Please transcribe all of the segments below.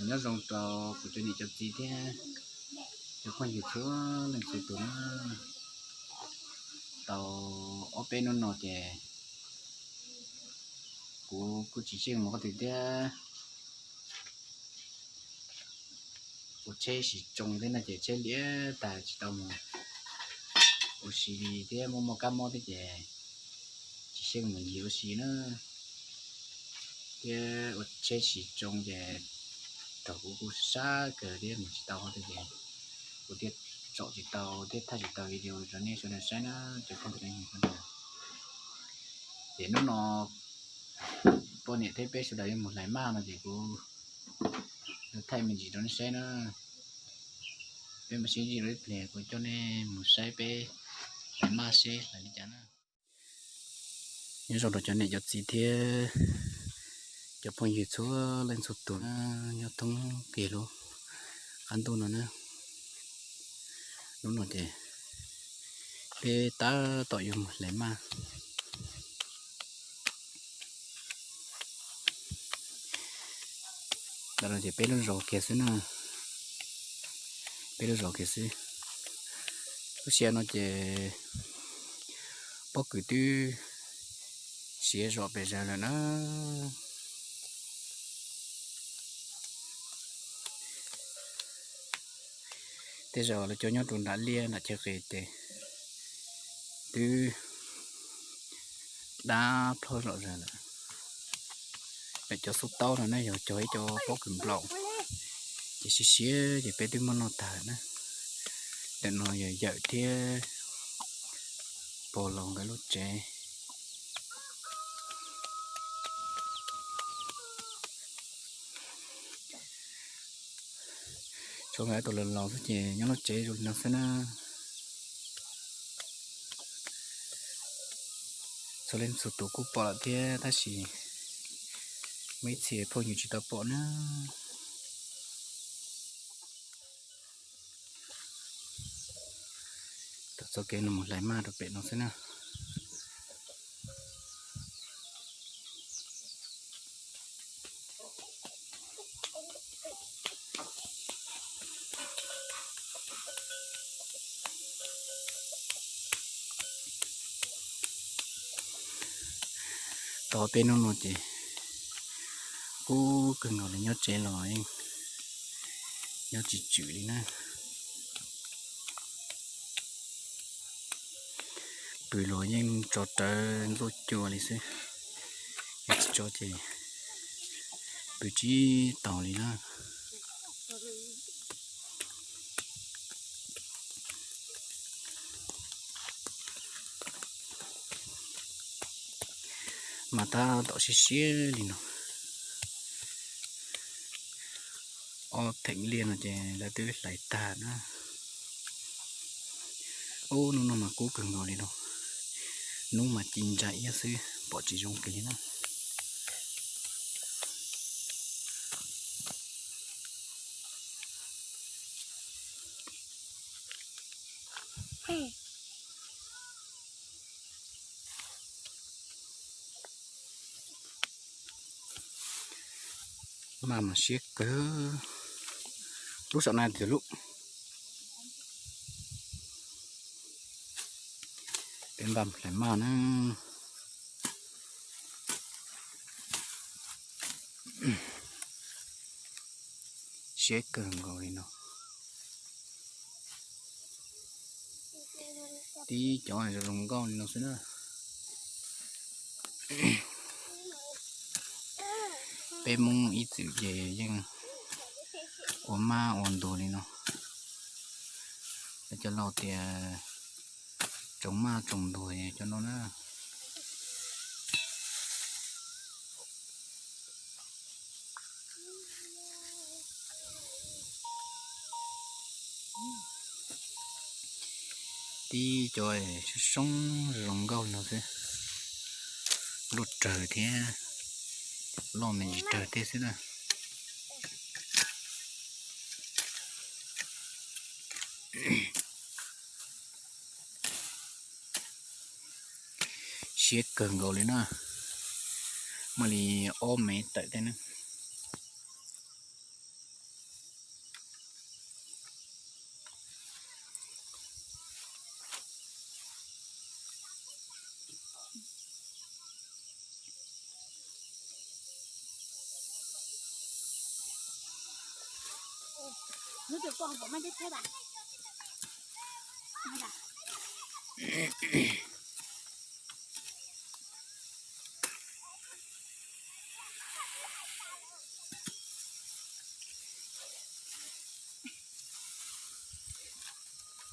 Nyob zoo rau kuv cov niam cov txiv thiab cov phooj ywg txhua leej txhua tus na. Tau ob peb hnub no ces kuv kuj tsis xyeej mus qhov twg thiab. Ua tsheb siv tsoo thiab no ces tsheb liab tag tsis tau mus ua si li thiab muaj muaj kab mob thiab ces tsis xyeej mus yig ua si na. Thiab ua tsheb siv tsoo ces raug kuv kuj sab kawg thiab mus tsis tau qhov twg ces kuv thiaj tsom tsis tau thiab thaij tsis tau video rau nej sawv daws saib na cov phooj ywg. Ces hnub no poj niam thiab peb sawv daws yuav mus hlais maj no ces kuv thaij me ntsis rau nej saib na. Peb mam sib ntsib dua ib pliag kuv coj nej mus saib peb hlais maj seb hlais li cas na. Nyob zoo rau cov niam cov txiv thiab cov phooj ywg txhua leej txhua tus na, nyob thoob kiag lub qab ntuj no na. Hnub no ces peb tab tom yuav mus hlais maj. Ntawm no ces peb lub zos kiag xwb na, peb lub zos kiag xwb. Lub sij hawm no ces pob kws twb siav zom pes zaws lawm na. Tej zaum lawv cov nyob rau nram liaj nram chaw qis ces twb dab plhob zom zaws lawm. Lawv cov xub taub no na yog cog ib co pob kws nplaum ces siav siav ces peb twb muab noj tag na. Ntawm no yog yawm thiab pog laus nkawd lub tsev. Tshuav nkawd tus laus laus xwb ces nyob lub tsev zoo li no xwb na. Txhua leej txhua tus kuj pom lawm thiab tab sis muaj ib txhia phooj ywg tsis tau pom na. Tau txoj kev no mus hlais maj rau pem no xwb na. Tau peb hnub no ces kub kawg nkaus li, nyob tsev los yeej nyob tsis tswm li na. Pw los yeej tso rawv ntxuaj cua li xwb, yog tsis tso ces pw tsis taus li na. Mas tab tom siab siab li no. Ob theem liaj no ces lawv twb hlais tag na. Ub, hnub no mas kub kawg nkaus li no. Hnub mas ci ntsa iab xwb pom tsis zoo kiag li na. Maj mas siab kawg. Lub saum no tiag lub. Peb npaj mus hlais maj na. Siab kawg nkaus li no. Tib cov zoo nkauj li no xwb na. Peb Hmoob ib txwm ces yeej ua maj ua ntuag li no. Lawv cov laus tias tsoom maj tsoom ntuag cov no na. Tib cov soob soob zoo nkauj li no xwb. Loj rawg thiab, loj me ntsis rawg tej xwb na. Siab kawg nkaus li na. Muaj li ob mev tawm tej na.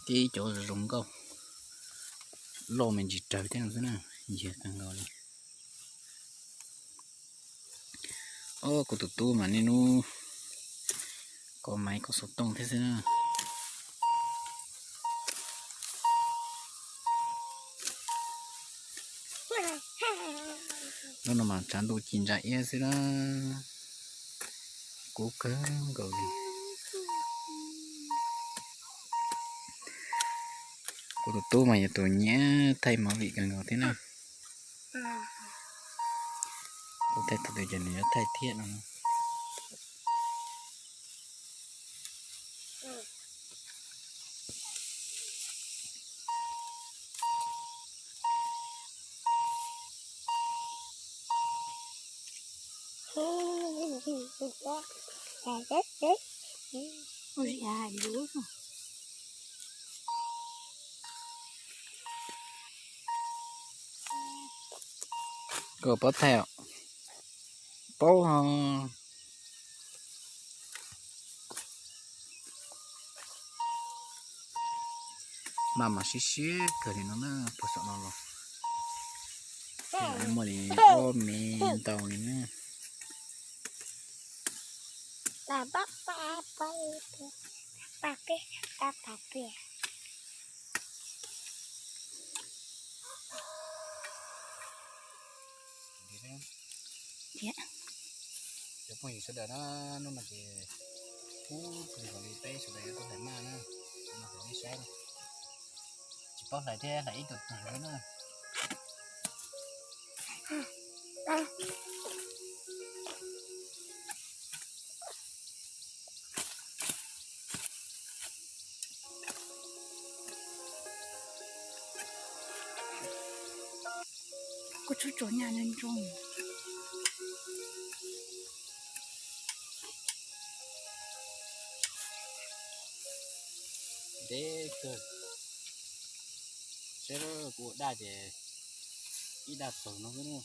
Tib cov zoo nkauj, loj me ntsis raws thiab no xwb na, yog kawg nkaus li. Ob, kuv tus tub mas niaj hnub kov maiv kov xov tooj thiab xwb na. Hnub no mas tshav ntuj ci ntsa iab xwb na, kub kawg nkaus li. Kuv tus tub mas yog tus nyiam thaij movie kawg nkaus thiab na. Kuv thaij thaum twg ces nws yuav thaij thiab no. Koj paub thaij os? Paub ho. Maj mam siab siab kawg li no na, puag saum no los muaj li ob me ntau li na. Cov phooj ywg sawv daws na, hnub no ces kuv nkaus li peb sawv daws yuav tuaj hlais maj na, no hlais nej saib na. Tsis paub hlais thiab hlais ib tug twg na. Kuv tsuas tsuas nyaj nco ntsoog. Ntev kawg. Saib kuv ua daj ces ib daj txaug no xwb na.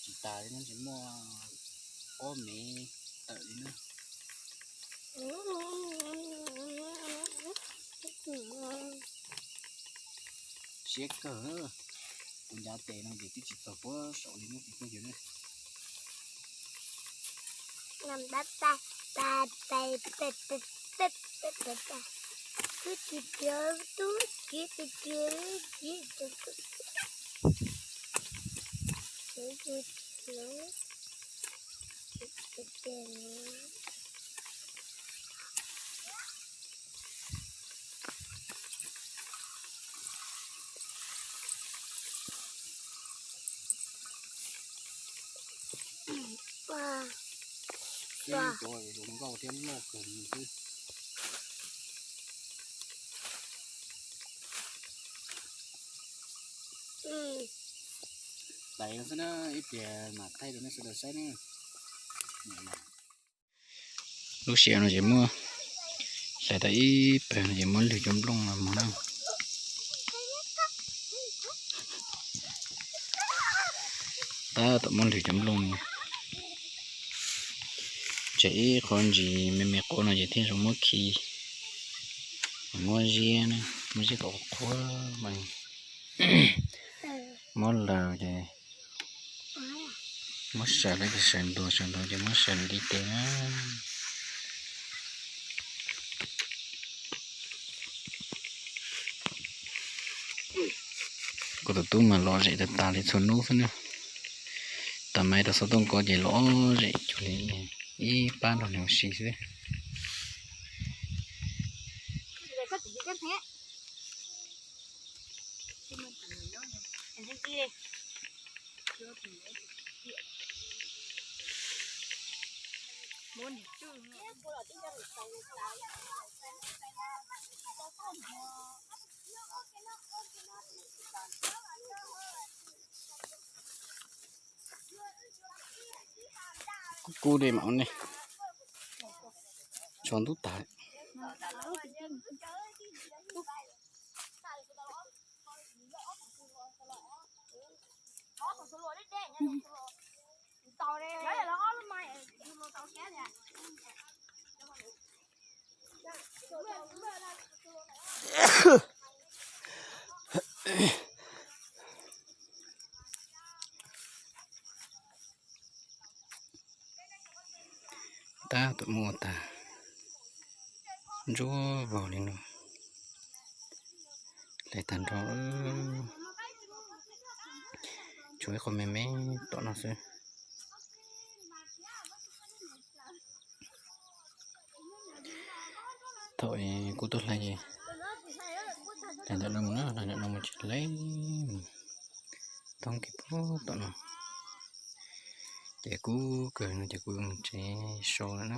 Tsis tas li no, tsis muaj ob mev tawm li na. Siab kawg, kuv ncav tes no ces twb tsis txaus puag saud li na, kuv phooj ywg na. Ib cov zoo nkauj thiab loj kawg li xwb. Tais no xwb na, ib pliag mam thaij rau nej sawv daws saib na. Lub sij hawm no ces muab hlais tau ib pawg no ces muab lwg cov nplooj no mus na. Tab tom muab lwg cov nplooj no. Tseg ib qho ntsis me me qub no ces thiaj zoo muab khi, muab ziab na, muab ziab kom qhuav mas muab laws ces muab saws lawm ces saws ntuag, saws ntuag ces muab saws ntiv tes na. Kuv tus tub mas lom zem tag tag li txhua hnub xwb na. Tag mais rau xov tooj kov ces lom zem cuag li ib pab nrog nws ua si xwb. Kub kub li mas ua ne. Tsaus ntuj tas. Tab tom muaj ua tag, ntsuab vog li no, hle tag nrho. Tshuav ib qho me me tom no xwb. Thaum kuv tuaj hle, hle ntawm no mus na, hle ntawm no mus tsis hle, thoob kiag puag tom no. Ces kub kawg no ces kuv mus tsev so lawm na.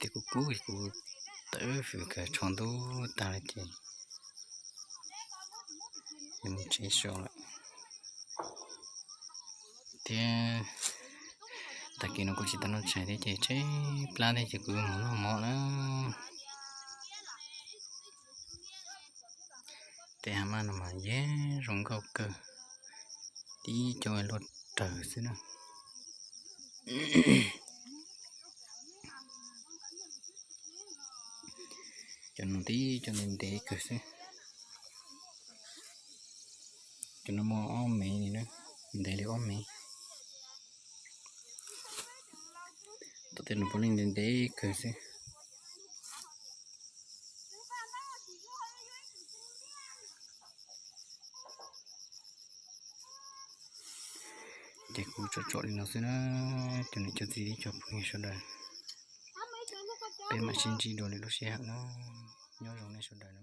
Ces kuv kub kuv tawv fwm kawg, tsaus ntuj tas lawm ces mus tsev so lawm. Thiab tag kis no kuv tsis tau noj tshais thiab ces tshaib plab thiab ces kuv yuav mus noj mov na. Tej hav maj no mas yeej zoo nkauj kawg, tib co luaj rawg xwb na. Cov no tib co ntev ntev kawg xwb. Cov no muaj ob mev li na, ntev li ob mev. Tom tej no puav leej ntev ntev kawg xwb. Ces kuv tsom tsom li no xwb na, cov niam cov txiv thiab cov phooj ywg sawv daws. Peb mam sib ntsib dua lwm lub sij hawm na. Nyob zoo nej sawv daws na.